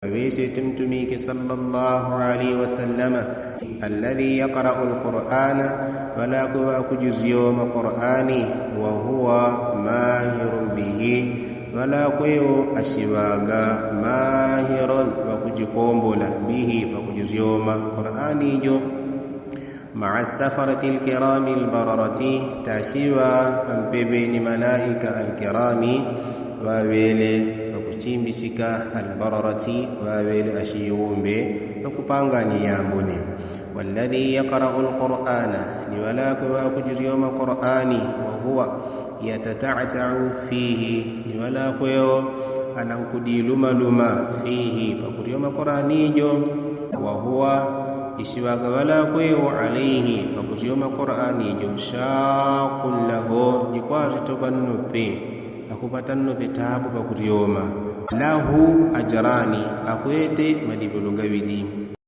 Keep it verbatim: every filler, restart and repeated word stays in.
Ŵaŵesete mtumiki sallallahu alaihi wasallama. Alladhi yakrau alqur'ana, ŵalakwe ŵakujizyoma qur'ani. Wahuwa mahirun bihi, ŵalakwe wo ashiŵaga mahirun ŵakujikombola bihi ŵakujizyoma qur'ani jo. Maa safarati alkirami albararati, tashiŵa pampeŵe ni malaika alkirami ŵaŵele ŵakuchimbisika albararati ŵaŵele ashiumbe ŵakupangani yambone. Walladhi yakrau alqur'ana, ni ŵalakwe ŵakujizyoma qur'ani. Wahuwa yatatatau fihi, ni ŵalakwe wo anankudilumaluma fihi ŵakuryoma qur'ani jo. Wahuwa ishiŵaga ŵalakwe wo alaihi ŵakuryoma qur'ani jo shakun lahu, jikwazitoŵa nnope, akupata nnope tabu ŵakuryoma. Lahu ajarani, akwete madiŵolo gaŵidi.